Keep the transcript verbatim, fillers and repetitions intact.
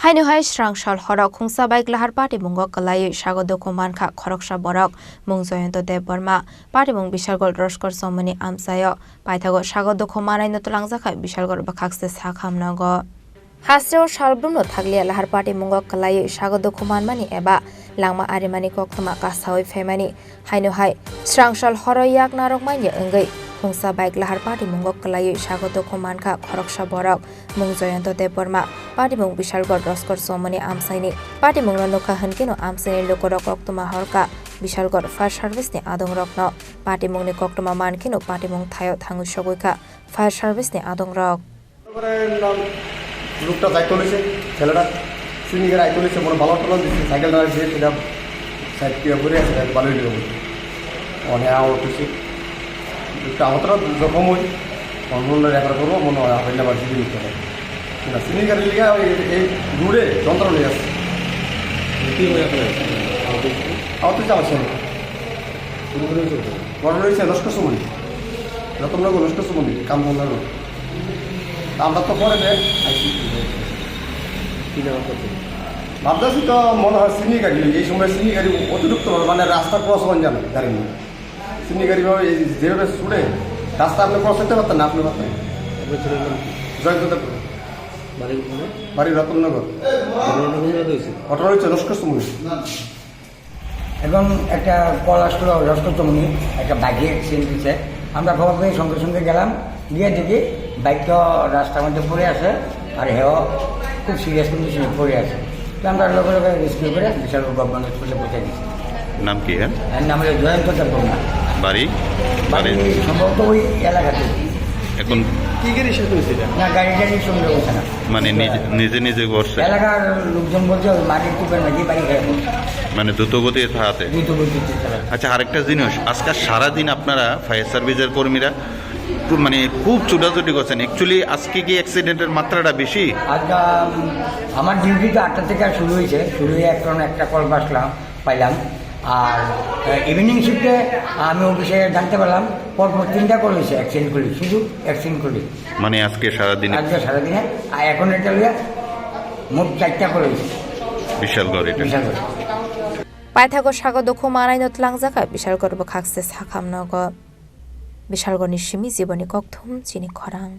Haino hai srang sal horo khungsa bai glahar patimungo kwlaiwi sago dukhu mankha khoroksa borok, mung Joyonto Debbarma, patimung Bishalgarh Roskor Chomoni amchaio. Paithago sago dukhu manaino twlangjakha Bishalgarh bwkhakse sakham nogo. Hasteo salbrumno thakliya lahar patimungo kwlaiwi sago dukhu manmani eba langma arimani koktwma kasawi phaimani. Haino hai srang sal horo yak narwk manya wngwi khungsa bai glahar patimungo kwlaiwi sago dukhu mankha khoroksa borok, mung Joyonto Debbarma, patimung Bishalgarh Roskor Chomoni amchaini. Patimungno nukha hwnkhe no amchaini lukurok koktwma horkha Bishalgarh fire service ni adongrokno. Patimungni koktwma mankheno patimung thaio thangwi sogwikha fire service ni adongrok. তারপরে নাম লোকটা যাইতে হয়েছে, ছেলেটা চিনি করে আইতে হয়েছে, মনে ভালো হতো না, দিচ্ছি সাইকেল না দিয়ে সেটা সাইড দিয়ে ঘুরে আসে, ভালোই লেগে বলছে। অনেক আওয়াজ হচ্ছে, লোকটা আমার তো জখম হই, কন্ট্রোল রেফার করবো, মনে হয় হাফ এন্ডাবার যদি নিতে হবে। না, চিনি গাড়ি লিগে ওই এই দূরে যন্ত্র নিয়ে আসছে। কি হয়ে আপনার? আহত হয়েছে আমার ছেলে। ঘটনা হয়েছে লস্কর সুমনি, রতননগর লস্কর সুমনি, কাম বন্ধ হলো। তা আমরা তো পরে দেখ। কি নাম করতে? ভাবতেছি তো মনে হয় চিনি গাড়ি, এই সময় চিনি গাড়ি অতিরিক্ত ভাবে মানে রাস্তা ক্রস হওয়া যায় না গাড়ি নিয়ে। চিনি গাড়ি ভাবে এই যেভাবে ছুটে রাস্তা আপনি ক্রস হতে পারতেন না, আপনি পারতেন। আপনার ছেলের নাম কি? জয়ন্ত দেব। বাড়ি কোথায়? বাড়ি রতননগর। ঘটনাটা কোন জায়গাতে হয়েছে? ঘটনা হয়েছে লস্কর সুমনি। এবং একটা কল আসলো লস্কর চমনি, একটা বাইকে অ্যাক্সিডেন্ট হয়েছে। আমরা খবর পেয়ে সঙ্গে সঙ্গে গেলাম, গিয়ে দেখি বাইক তো রাস্তার মধ্যে পড়ে আছে, আর হেও খুব সিরিয়াস কন্ডিশনে পড়ে আছে। তো আমরা লগে লগে রেস্কিউ করে বিশাল গভর্নমেন্ট হসপিটালে পৌঁছে দিয়েছি। নাম কি এর? এর নাম হলো জয়ন্ত দেববর্মা। বাড়ি? বাড়ি বাড়ি? সম্ভবত ওই এলাকাতে। এখন কি গাড়ির সাথে হয়েছে এটা? না, গাড়ি টাড়ির সঙ্গে হয়েছে না। মানে নিজে, নিজে নিজে করছে? এলাকার লোকজন বলছে ওই মাটির টুকরো নাকি বাড়ি হয়ে পড়ছে। মানে দ্রুত গতিতে থাকাতে? দ্রুত গতিতে থাকাতে। আচ্ছা, আরেকটা জিনিস, আজকে সারাদিন আপনারা ফায়ার সার্ভিসের কর্মীরা খুব, মানে, খুব ছুটাছুটি করছেন। অ্যাকচুয়ালি আজকে কি অ্যাক্সিডেন্টের মাত্রাটা বেশি? আজকে, উম, আমার ডিউটি তো আটটা থেকে শুরু হয়েছে, শুরু হয়ে এখন একটা কল পাসলাম, পাইলাম। আর, আহ, ইভিনিং শিফটে আমি অফিসে জানতে পারলাম পরপর তিনটা কল হয়েছে, অ্যাক্সিডেন্ট করি, শুধু অ্যাক্সিডেন্ট করি। মানে আজকে সারাদিনে? আজকে সারাদিনে, আর এখন এটা লইয়া মোট চারটা কল হয়েছে। বিশালগড় এটা? Bishalgarh. Paithago sago dukhu manaino twlangjakha Bishalgarh bwkhakse sakham nogo. Bishalgarhni simi jiboni kokthum chini khorang.